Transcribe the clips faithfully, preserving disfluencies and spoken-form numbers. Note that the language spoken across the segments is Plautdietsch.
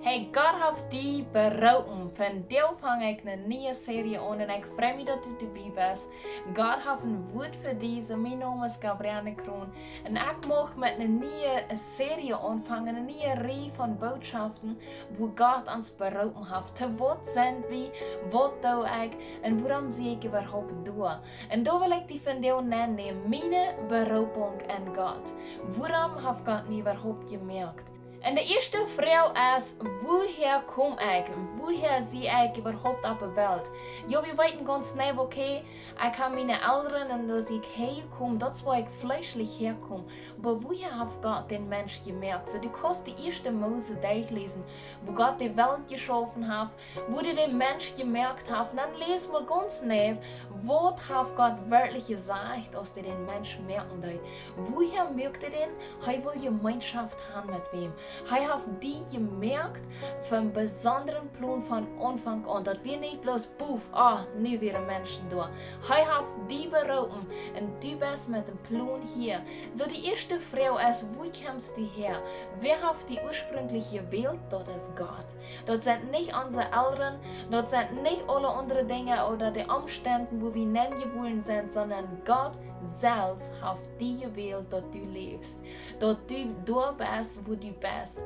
Hey, Gott haft die beroopen. Vondoag fang ekj eene niee Serie aun un ekj frei mie, daut du doabie best. Gott haft een Wuat fa die. Soo, mien Nomen es Gabrielle Kroon un ekj mucht met eene niee Serie aunfangen, eene niee Reaj von Bootschoften, wua Gott ons beroopen haft. To waut sent wie, waut doo ekj un wuarom sie ekj äwahaupt doa? Un doa well ekj die vondoag nennämen, miene Beroopunk en Gott. Wuarom haft Gott mie äwahaupt jemoakt? Un de ieeschte Froag es: Wuahäa kom ekj? Wuahäa sie ekj äwahaupt opp de Welt? Jo, wie weeten gaunz jeneiw, okay, ekj hab miene Elren un doa sie ekj häajekomen, daut es, wua ekj fleeschlich häakom. Oba wuahäa haft Gott dän Mensch jemoakt? Soo, du kaust de ieeschte Mose derchläsen, wua Gott de Welt jeschaufen haft, wua hee dän Mensch jemoakt haft. Un dan läs mol gaunz jeneiw, waut haft Gott werkjlich jesajcht, aus hee dän Mensch moaken deed. Wuahäa moakt hee dän? Hee wull Jemeenschoft haben met wäm. Hee haft die jemoakt fa een besondren Plon von Aunfank aun. Daut wia nich bloos: Puff, ah, nu wieren Menschen doa. Hee haft die beroopen un du best met een Plon hia. Soo, de ieeschte Froag es: Wua kjemst du häa? Wäa haft die uasprinjlich jewält? Daut es Gott. Daut sent nich onse Elren, daut sent nich aule aundre Dinja ooda de Omstend, wua wie nenjebuaren sent, sonda Gott selfst haft die jewält, daut du läfst, daut du doa best, wua du best.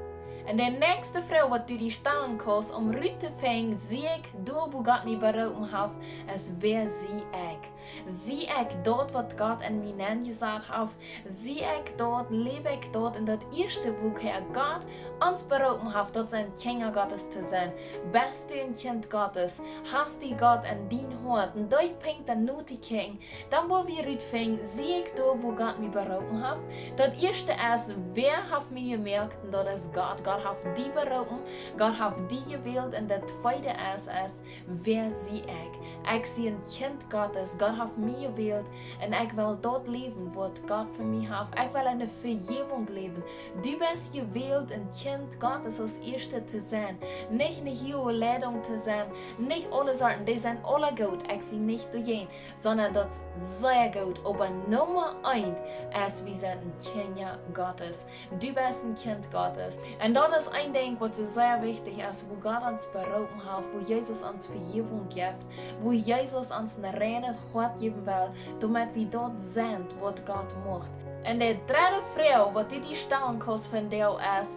Un de näakjste Froag, waut du die stalen kaust, om rut to finjen, sie ekj doa, wua Gott mie beroopen haft, es: Wäa sie ekj? Sie ekj daut, waut Gott en mie nenjesat haft? Sie ekj daut? Läw ekj daut? Un daut ieeschte, wuahäa Gott ons beroopen haft, daut sent Kjinja Gottes to sennen. Best du een Kjint Gottes? Hast du Gott en dien Hoat? Un doa fangt dan nu to kjikjen, dan woa wie rut finjen, sie ekj doa, wua Gott mie beroopen haft? Daut ieeschte es: Wäa haft mie jemoakt? Un daut es Gott. Gott haft die beroopen, Gott haft die jewält. Un daut tweede es, es: Wäa sie ekj? Ekj sie een Kjint Gottes. Gott haft mie jewält un ekj well daut läwen, waut Gott fa mie haft. Ekj well enne Vejäwunk läwen. Du best jewält, een Kjint Gottes aus ieeschtet to sennen. Nich eene huage Leidunk to sennen. Nich aule Sorten, dee sent aula goot. Ekj sie nich doajäajen, sonda daut es sea goot. Oba Numma eent es, wie sent Kjinja Gottes. Du best een Kjint Gottes. Un daut es een Dinkj, waut soo sea wichtich es, wua Gott ons beroopen haft, wua Jesus ons Vejäwunk jeft, wua Jesus ons een reinet Hoat jäwen well, doamet wie daut sent, waut Gott mucht. Un de dredde Froag, waut du die stalen kaust vondoag, es: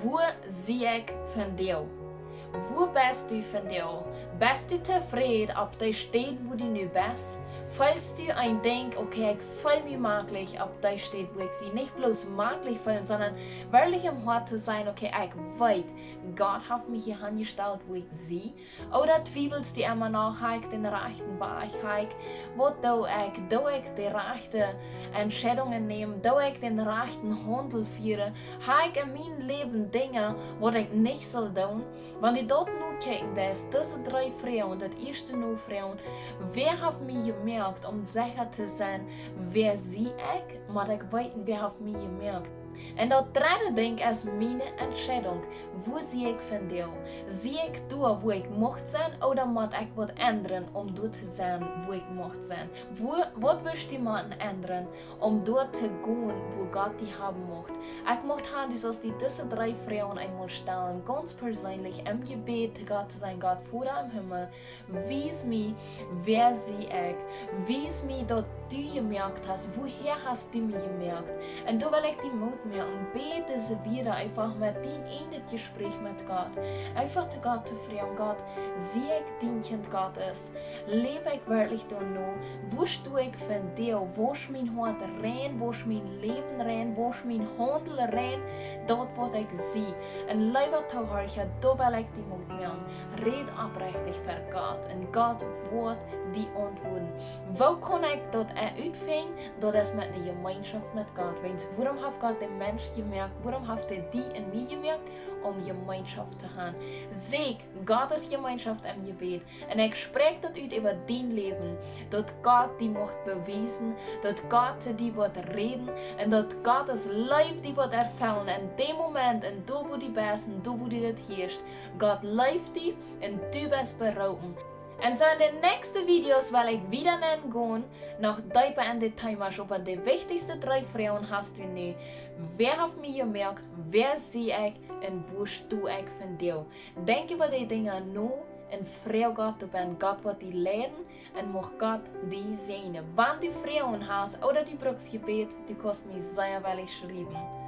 Wua sie ekj vondoag? Wua best du vondoag? Best du tofräd opp dee Städ, wua du nu best? Feelst du een Dinkj: Okay, ekj feel mie maklich opp dee Städ, wua ekj sie? Nich bloos maklich feelen, sonda werkjlich em Hoat to sennen: Okay, ekj weet, Gott haft mie hia hanjestalt, wua ekj sie. Ooda twiewelst du emma noch: Hab ekj dän rajchten Wajch? Hab ekj, waut doo ekj? Doo ekj de rajchte Entscheidungen nämen? Doo ekj dän rajchten Haundel fieren? Hab ekj en mien Läwen Dinja, waut ekj nich sull doonen? Wan du daut nu kjikjen deist, dise dree Froagen, daut ieeschte nu froagen: Wäa haft mie jemoakt? Om secha to sennen, wäa sie ekj, mott ekj weeten, wäa haft mie jemoakt. Un daut dredde Dinkj es miene Entscheidunk. Wua sie ekj vondoag? Sie ekj doa, wua ekj mucht sennen, ooda mott ekj waut endren, om doa to sennen, wua ekj mucht sennen? Wua, waut wurscht du motten endren, om doa to gonen, wua Gott die haben mucht? Ekj mucht han, du saust die dise dree Froagen eemol stalen, gaunz perseenlich em Jebäd to Gott to sajen: Gott, Voda em Himmel, wies mie, wäa sie ekj. Wies mie, daut du jemoakt hast. Wuahäa hast du mie jemoakt? Un doa well ekj die Moot moaken. Bäd dise Wieed eefach met dien eejnet Jespräch met Gott. Eefach to Gott to froagen: Gott, sie ekj dien Kjint Gottes? Läw ekj werkjlich doano? Wua sto ekj vondoag? Wausch mien Hoat rein, wausch mien Läwen rein, wausch mien Haundlen rein, daut waut ekj sie. Un leewa Toohiera, doa well ekj die Moot moaken. Räd oprechtich ver Gott un Gott woat die auntwuaden. Woo kaun ekj daut, äh, utfinjen? Daut es met eene Jemeenschoft met Gott. Wiels wuarom haft Gott dän Mensch jemoakt? Wuarom haft hee die un mie jemoakt? Om Jemeenschoft to han. Sieekj Gott siene Jemeenschoft em Jebäd. Un ekj spräakj daut ut äwa dien Läwen, daut Gott die mucht bewiesen, daut Gott to die woat räden un daut Gott siene Leew die woat erfellen en dän Moment un doa, wua du best un doa, wua du daut hieescht. Gott leeft die un du best beroopen. Un soo en de näakjste Videos well ekj wieda nenn gonen, noch deepa en de Themas, oba de wichtichste dree Froagen hast du nu: Wäa haft mie jemoakt? Wäa sie ekj? Un wua sto ekj vondoag? Denkj äwa de Dinja no un froag Gott doabennen. Gott woat die leiden un mucht Gott die säajnen. Wan du Froagen hast ooda du brukst Jebäd, du kaust mie sea woll schriewen.